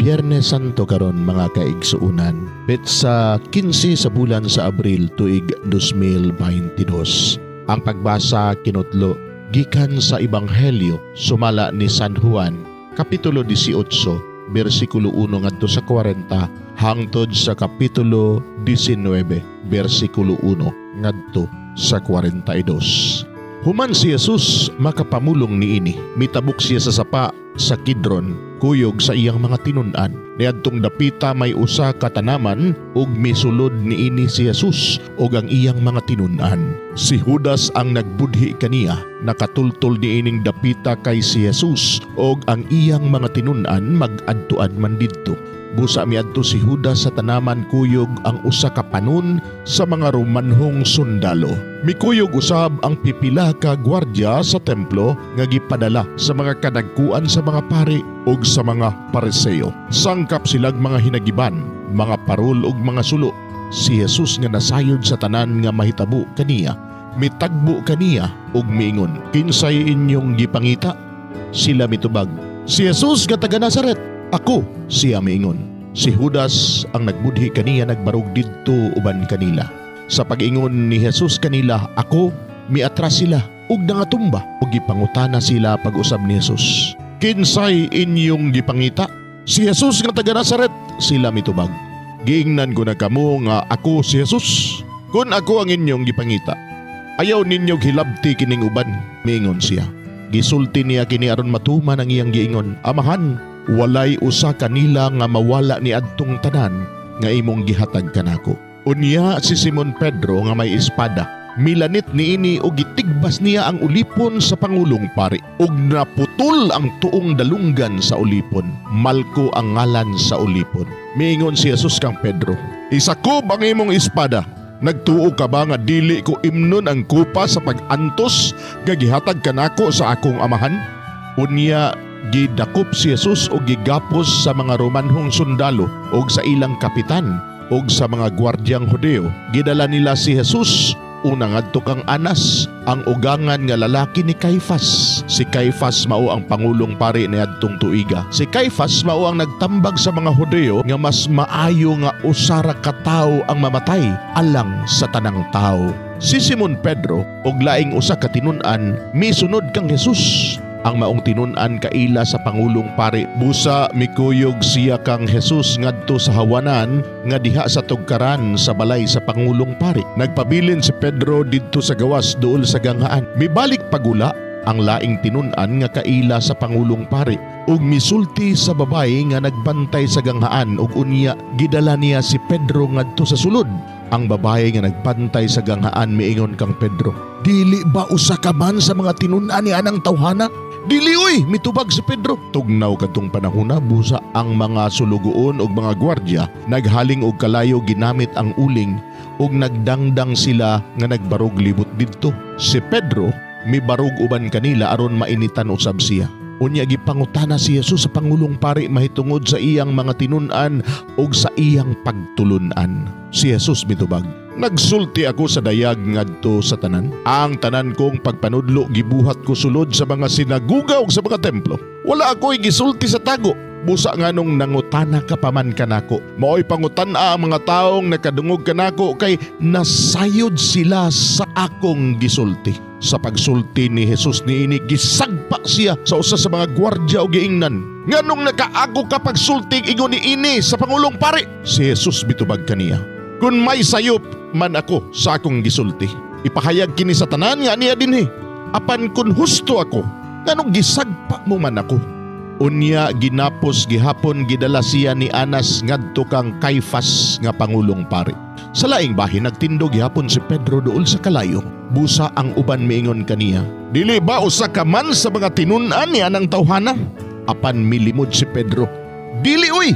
Biyernes Santo karon, mga kaigsuunan. Petsa 15 sa bulan sa Abril, tuig 2022. Ang pagbasa kinutlo gikan sa Ebanghelyo sumala ni San Juan, kapitulo 18, bersikulo 1 ngadto sa 40 hangtod sa kapitulo 19, bersikulo 1 ngadto sa 42. Human si Jesus makapamulong niini, mitabok siya sa sapa sa Kidron kuyog sa iyang mga tinun-an. Niadtong dapita may usa ka tanaman ug misulod niini si Jesus ug ang iyang mga tinun-an. Si Judas ang nagbudhi kaniya nakatultol niining dapita kay si Jesus ug ang iyang mga tinun-an mag-adtuan man didto. Busa miadto si Judas sa tanaman kuyog ang usa ka panon sa mga Romanhong sundalo. Mikuyog usab ang pipila ka gwardya sa templo nga gipadala sa mga kadagkuan sa mga pari ug sa mga Pariseo. Sangkap silag mga hinagiban, mga parol ug mga sulo. Si Jesus nga nasayod sa tanan nga mahitabo kaniya, mitagbo kaniya ug miingon, "Kinsay inyong gipangita?" Sila mitubag, "Si Jesus nga taga Nazaret." "Ako siya," miingon. Si Judas ang nagbudhi kaniya nagbarog didto uban kanila. Sa pag-ingon ni Jesus kanila, "Ako," miatras sila ug nangatumba ug gipangutana sila pag-usab ni Jesus. "Kinsay inyong gipangita?" "Si Jesus nga taga Nazaret," sila mitubag. "Giingnan ko na kamo nga ako si Jesus. Kung ako ang inyong gipangita, ayaw ninyo hilabti kining uban," miingon siya. Gisulti niya kini aron matuman ang iyang giingon, "Amahan, walay usa kanila nga mawala ni adtong tanan nga imong gihatag kanako." Unya si Simon Pedro nga may espada, milanit niini og gitigbas niya ang ulipon sa pangulong pari ug naputol ang tuong dalunggan sa ulipon. Malko ang ngalan sa ulipon. Miingon si Jesus kang Pedro, "Isakob ang imong espada. Nagtuo ka ba nga dili ko imnon ang kupa sa pag-antos nga gihatag kanako sa akong amahan?" Unya gidakop si Jesus og gigapos sa mga Romanhong sundalo og sa ilang kapitan og sa mga gwardyang Hudeo. Gidala nila si Jesus una ngadto kang Anas, ang ugangan nga lalaki ni Caiphas. Si Caiphas mao ang pangulong pari niadtong tuiga. Si Caiphas mao ang nagtambag sa mga Hudeo nga mas maayo nga usa ra ka tawo ang mamatay alang sa tanang tawo. Si Simon Pedro og laing usa ka tinun-an misunod kang Jesus. Ang maong tinun-an kaila sa pangulong pari. Busa mikuyog siya kang Jesus ngadto sa hawanan nga diha sa tugkaran sa balay sa pangulong pari. Nagpabilin si Pedro didto sa gawas duol sa ganghaan. Mibalik pagula ang laing tinun-an nga kaila sa pangulong pari ug misulti sa babaye nga nagbantay sa ganghaan ug unya gidala niya si Pedro ngadto sa sulod. Ang babaye nga nagbantay sa ganghaan miingon kang Pedro, "Dili ba usa ka man sa mga tinun-an ni anang tawhana?" "Dili oy," mitubag si Pedro. Tugnaw kadtong panahona, busa ang mga sulugoon ug mga gwardya naghaling og kalayo ginamit ang uling ug nagdangdang sila nga nagbarog libot didto. Si Pedro mibarog uban kanila aron mainitan usab siya. Unya gipangutana si Jesus sa pangulong pari mahitungod sa iyang mga tinun-an ug sa iyang pagtulun-an. Si Jesus mitubag, "Nagsulti ako sa dayag ngadto sa tanan. Ang tanan kong pagpanudlo gibuhat ko sulod sa mga sinaguga ug sa mga templo. Wala ako'y gisulti sa tago. Busa nganong nangutana ka pa man kanako? Mao'y pangutan-a ang mga taong nakadungog kanako kay nasayod sila sa akong gisulti." Sa pagsulti ni Jesus niini, gisagpa siya sa usa sa mga gwardya og giingnan, "Nganong nakaago ka pagsulti ingon niini sa pangulong pari?" Si Jesus mitubag kaniya, "Kung may sayop man ako sa akong gisulti, ipahayag kini sa tanan nga niya dinhi. Apan kung husto ako, nganong gisagpa mo man ako?" Unya ginapos gihapon gidala siya ni Anas ngadto kang Caiphas nga pangulong pari. Sa laing bahin nagtindog gihapon si Pedro duol sa kalayo. Busa ang uban miingon kaniya, "Dili ba usa ka man sa mga tinun-an ni anang tawhana?" Apan milimod si Pedro, "Dili oy!"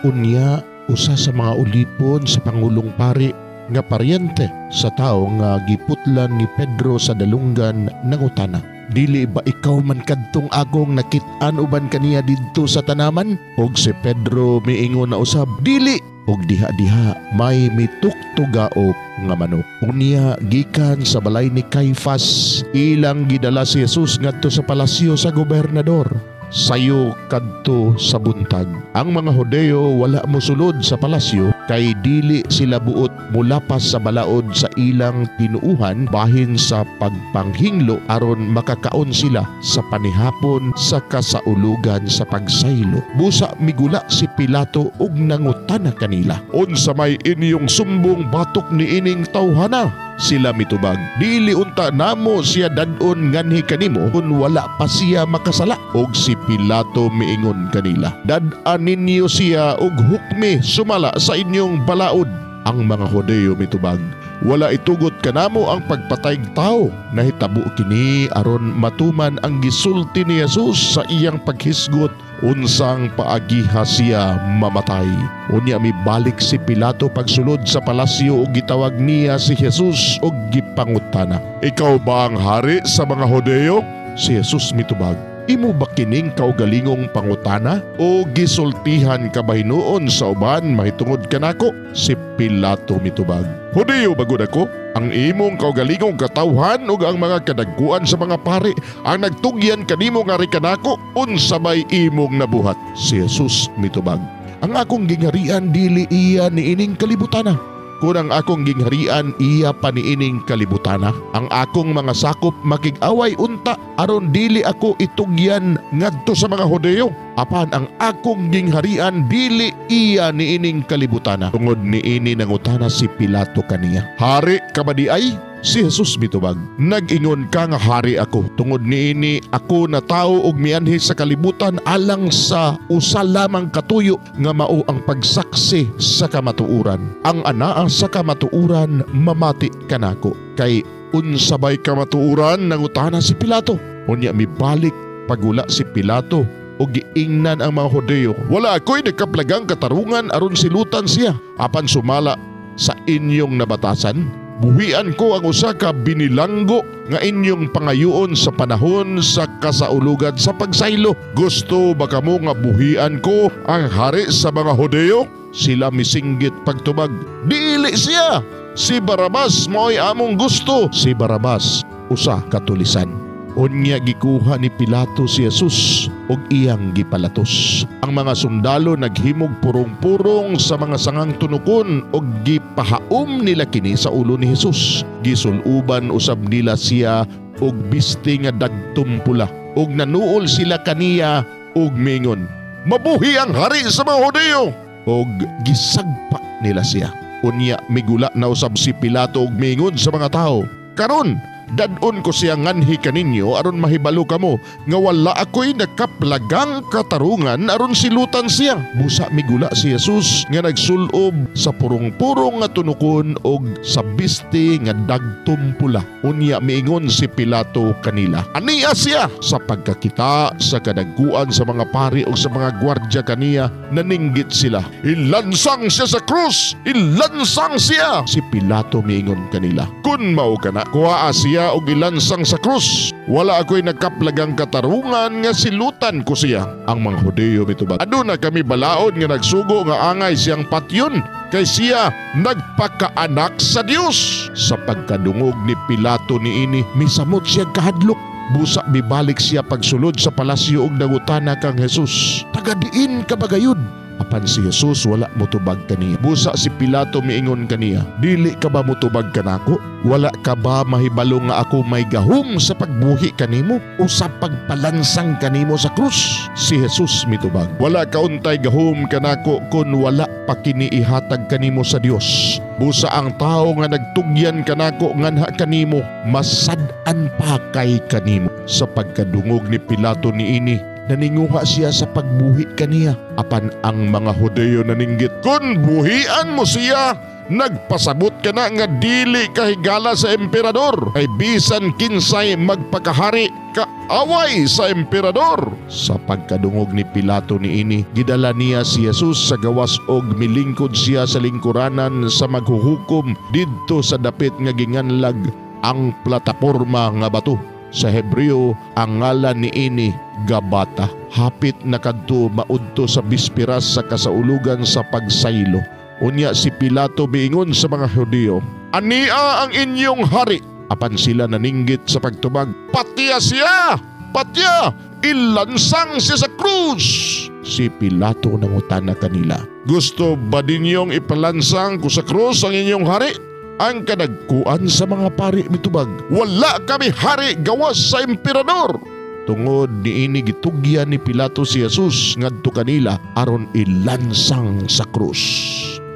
Unya usa sa mga ulipon sa pangulong pari nga paryente sa tawo nga giputlan ni Pedro sa dalunggan nangutana, "Dili ba ikaw man kadtong akong nakit-an uban kaniya didto sa tanaman?" Og si Pedro miingon na usab, "Dili." Og diha-diha may mituktugaok nga manok. Unya gikan sa balay ni Caiphas, ilang gidala si Jesus ngadto sa palasyo sa gobernador. Sayo kadto sa buntag, ang mga Hudeo wala mosulod sa palasyo kay dili sila buot mulapas sa balaod sa ilang tinuuhan bahin sa pagpanghinglo aron makakaon sila sa panihapon sa kasaulugan sa pagsaylo. Busa migula si Pilato ug nangutana kanila, "Unsa may inyong sumbong batok niining tawhana?" Sila mitubag, "Dili unta namo siya dad-on nganhi kanimo kun wala pa siya makasala." Og si Pilato miingon kanila, "Dad-a ninyo siya og hukmi sumala sa inyong balaod." Ang mga Hudeo mitubag, "Wala itugot kanamo ang pagpatayg tao." Nahitabo kini aron matuman ang gisulti ni Jesus sa iyang paghisgot unsang paagiha siya mamatay. Unya mibalik si Pilato pagsulod sa palasyo ug gitawag niya si Jesus ug gipangutana, "Ikaw ba ang hari sa mga Hudeo?" Si Jesus mitubag, "Imo ba kining kaugalingong pangutana o gisultihan ka ba hinuon sa uban mahitungod kanako?" Si Pilato mitubag, "Hudeo ba gud ako? Ang imong kaugalingong katawhan ug ang mga kadagkuan sa mga pari ang nagtugyan kanimo ngari kanako. Unsa may imong nabuhat?" Si Jesus mitubag, "Ang akong gingharian dili iya niining kalibutana. Kung ang akong gingharian iya pa niining kalibutana, ang akong mga sakop makig-away unta aron dili ako itugyan ngadto sa mga Hudeo. Apan ang akong gingharian dili iya niining kalibutana." Tungod niini nangutana si Pilato kaniya, "Hari ka ba di ay?" Si Jesus mitubag, "Nag-ingon ka nga hari ako. Tungod niini ako natawo og mianhi sa kalibutan alang sa usa lamang katuyo nga mao ang pagsaksi sa kamatuoran. Ang anaa sa kamatuoran mamati kanako." Kay unsa bay kamatuoran? Nangutana si Pilato. Unya mibalik pagula si Pilato og giingnan ang mga Hudeo, "Wala ako'y nagkaplagang katarungan aron silutan siya. Apan sumala sa inyong nabatasan, buhian ko ang usa ka binilanggo nga inyong pangayoon sa panahon sa kasaulugan sa pagsaylo. Gusto ba kamo nga buhian ko ang hari sa mga Hudeo?" Sila misinggit pagtubag, "Dili siya! Si Barabas mao'y among gusto." Si Barabas usa ka tulisan. Unya gikuha ni Pilato si Jesus ug iyang gipalatos. Ang mga sundalo naghimog purong-purong sa mga sangang tunukon ug gipahaom nila kini sa ulo ni Jesus. Gisuluban usab nila siya og biste nga dagtom pula ug nanuol sila kaniya ug mingon, "Mabuhi ang hari sa mga Hudeo!" Ug gisagpa nila siya. Unya migula na usab si Pilato ug mingon sa mga tawo, "Karon dad-on ko siya nganhi kaninyo aron mahibalo kamo nga wala ako'y nakaplagang katarungan aron silutan siya." Busa migula si Jesus nga nagsulob sa purong-purong nga tunukon og sa biste nga dagtom pula. Unya miingon si Pilato kanila, "Ania siya!" Sa pagkakita sa kadagkuan sa mga pari og sa mga gwardya kaniya, naninggit sila, "Ilansang siya sa krus! Ilansang siya!" Si Pilato miingon kanila, "Kun mao kana, kuhaa siya og ilansang sa krus. Wala ako'y nagkaplagang katarungan nga silutan ko siya." Ang mga Hudeo mitubag, "Aduna kami balaod nga nagsugo nga angay siyang patyon kay siya nagpakaanak sa Dios." Sa pagkadungog ni Pilato niini, misamot siya kahadlok. Busa mibalik siya pagsulod sa palasyo og nangutana kang Jesus, "Taga diin ka ba gayud?" Apan si Jesus wala motubag kaniya. Busa si Pilato miingon kaniya, "Dili ka ba motubag kanako? Wala ka ba mahibalo nga ako may gahom sa pagbuhi kanimo o sa pagpalansang kanimo sa krus?" Si Jesus mitubag, "Wala ka untay gahom kanako kun wala pa kini ihatag kanimo sa Dios. Busa ang tawo nga nagtugyan kanako nganha kanimo, masad-an pa kay kanimo." Sa pagkadungog ni Pilato niini, naninguha siya sa pagbuhi kaniya. Apan ang mga Hudeo naninggit, "Kun buhian mo siya, nagpasabot ka na nga dili ka higala sa emperador. Kay bisan kinsay magpakahari, kaaway sa emperador." Sa pagkadungog ni Pilato niini, gidala niya si Jesus sa gawas og milingkod siya sa lingkuranan sa maghuhukom didto sa dapit nga ginganlag ang plataporma nga bato. Sa Hebreo, ang ngalan niini Gabata. Hapit na kadto maudto sa bispiras sa kasaulugan sa pagsaylo. Unya si Pilato miingon sa mga Hudyo, "Ania ang inyong hari!" Apan sila naninggit sa pagtubag, "Patiya siya! Patya! Ilansang siya sa krus! Si Pilato nangutana kanila, "Gusto ba ninyong ipalansang ko sa krus ang inyong hari?" Ang kadagkuan sa mga pari mitubag, "Wala kami hari gawas sa emperador." Tungod niini gitugyan ni Pilato si Jesus ngadto kanila aron ilansang sa krus.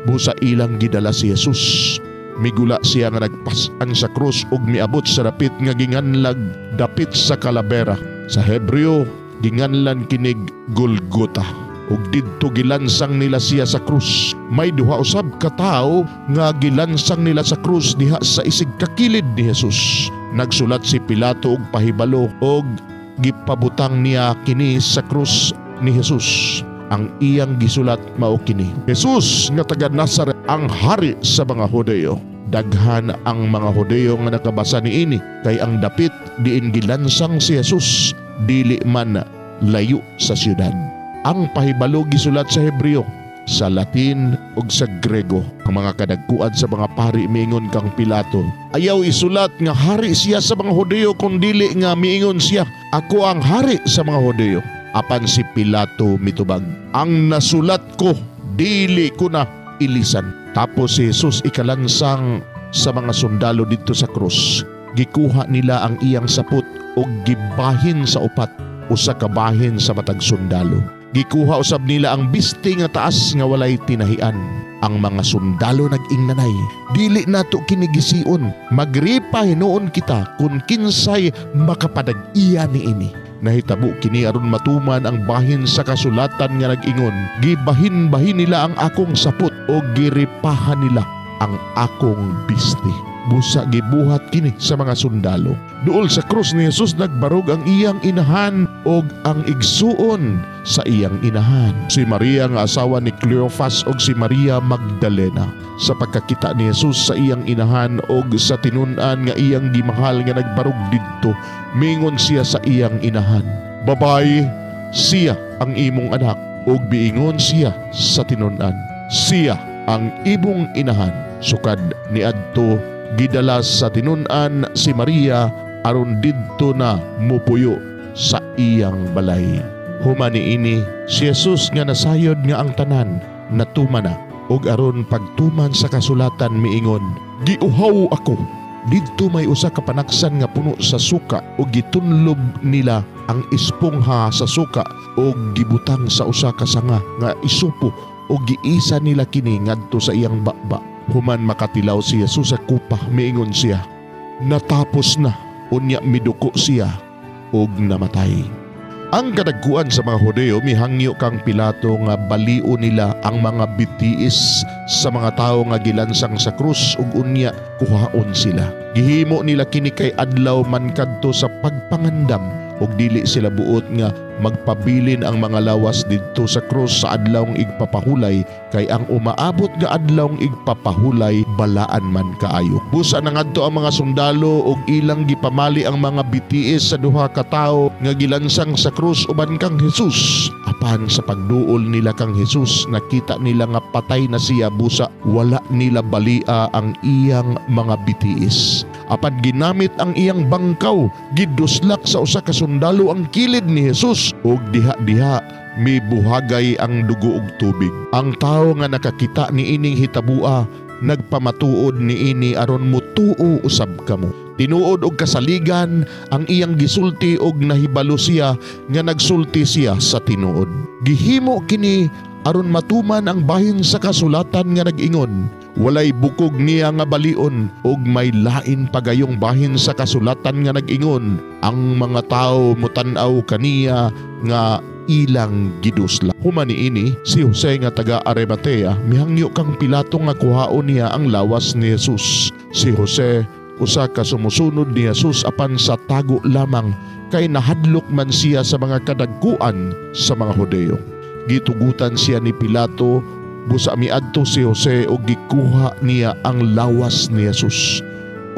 Busa ilang gidala si Jesus. Migula siya nga nagpas-an sa krus ug miabot sa dapit nga ginganlag Dapit sa Kalabera. Sa Hebreo ginganlan kinig Golgota. Ug didto gilansang nila siya sa krus. May duha usab ka tawo nga gilansang nila sa krus diha sa isig kakilid ni Jesus. Nagsulat si Pilato og pahibalo og gipabutang niya kini sa krus ni Jesus. Ang iyang gisulat mao kini: "Jesus nga taga Nazaret, ang hari sa mga Hudeo." Daghan ang mga Hudeo nga nakabasa niini kay ang dapit diin gilansang si Jesus dili man layo sa syudad. Ang pahibalo gisulat sa Hebreo, sa Latin ug sa Grego. Ang mga kadagkuan sa mga pari miingon kang Pilato, "Ayaw isulat nga hari siya sa mga Hudeo kung dili nga miingon siya, 'Ako ang hari sa mga Hudeo.'" Apan si Pilato mitubag, "Ang nasulat ko, dili ko na ilisan." Tapos si Jesus ikalansang sa mga sundalo didto sa krus. Gikuha nila ang iyang sapot og gibahin sa upat, usa ka bahin sa matag sundalo. Gikuha usab nila ang bisti nga taas nga walay tinahian. Ang mga sundalo nag-ingnanay, "Dili nato kini gision, magripa hinuon kita kung kinsay makapadag-iya niini." Nahitabo kini aron matuman ang bahin sa kasulatan nga nag-ingon, "Gibahin-bahin nila ang akong sapot o giripahan nila ang akong bisti." Busa gibuhat kini sa mga sundalo. Duol sa krus ni Jesus nagbarog ang iyang inahan og ang igsuon sa iyang inahan, si Maria nga asawa ni Cleophas og si Maria Magdalena. Sa pagkakita ni Jesus sa iyang inahan og sa tinun-an nga iyang gimahal nga nagbarog didto, mingon siya sa iyang inahan, "Babayi, siya ang imong anak." Ug biingon siya sa tinun-an, "Siya ang imong inahan." Sukad niadto gidala sa tinun-an si Maria aron didto na mupuyo sa iyang balay. Human niini, si Jesus nga nasayod nga ang tanan natuman na, ug aron pagtuman sa kasulatan miingon, "Giuhaw ako." Didto may usa ka panaksan nga puno sa suka ug gitunlob nila ang espongha sa suka ug gibutang sa usa ka sanga nga isupo ug giisa nila kini ngadto sa iyang baba. Human makatilaw si Jesus sa kupa, miingon siya, "Natapos na." Unya miduko siya ug namatay. Ang kadagkuan sa mga Hudeo mihangyo kang Pilato nga balio nila ang mga bitiis sa mga tawo nga gilansang sa krus ug unya kuhaon sila. Gihimo nila kini kay adlaw man kadto sa pagpangandam ug dili sila buot nga magpabilin ang mga lawas didto sa krus sa adlawng igpapahulay, kay ang umaabot nga adlawng igpapahulay balaan man kaayo. Busa nangadto ang mga sundalo ug ilang gipamali ang mga bitiis sa duha ka tawo nga gilansang sa krus uban kang Jesus. Apan sa pagduol nila kang Jesus, nakita nila nga patay na siya, busa wala nila balia ang iyang mga bitiis. Apan ginamit ang iyang bangkaw, giduslak sa usa ka sundalo ang kilid ni Jesus ug diha-diha mibuhagay ang dugo ug tubig. Ang tawo nga nakakita niining hitabua nagpamatuod niini aron mutuo usab kamo. Tinuod og kasaligan ang iyang gisulti og nahibalo siya nga nagsulti siya sa tinuod. Gihimo kini aron matuman ang bahin sa kasulatan nga nag-ingon, "Walay bukog niya nga balion," ug may lain pagayong bahin sa kasulatan nga nag-ingon, "Ang mga tawo mutan-aw kaniya nga ilang gidusla." Human niini, si Jose nga taga Arimatea mihangyo kang Pilato nga kuhaon niya ang lawas ni Jesus. Si Jose usa ka sumusunod ni Jesus apan sa tago lamang kay nahadlok man siya sa mga kadagkuan sa mga Hudeo. Gitugutan siya ni Pilato, busa miadto si Jose og gikuha niya ang lawas ni Jesus.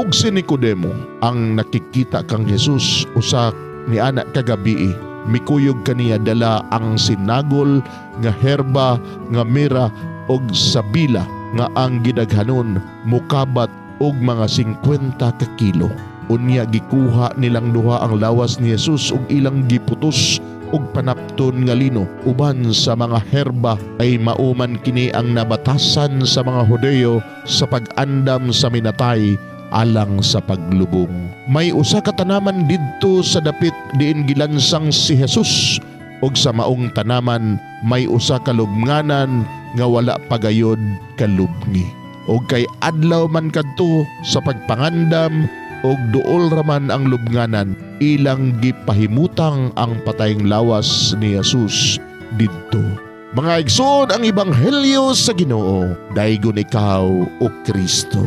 Ug si Nicodemo ang nakikita kang Jesus usa ni ana kagabii, mikuyog kaniya dala ang sinagol nga herba nga mira og sabila nga ang gidaghanon mukabat og mga 50 ka kilo. Unya gikuha nilang duha ang lawas ni Jesus ug ilang giputos og panapton nga lino uban sa mga herba, ay mauman kini ang nabatasan sa mga Hudeyo sa pag-andam sa minatay alang sa paglubong. May usa ka tanaman didto sa dapit diin gilansang si Jesus, ug sa maong tanaman may usa ka lubnganan nga wala pagayod kalubngi. Og kay adlaw man kadto sa pagpangandam og duol raman ang lubnganan, ilang gipahimutang ang patayng lawas ni Jesus didto. Mga igsoon, ang ebanghelyo sa Ginoo. Daygon ikaw, o Kristo.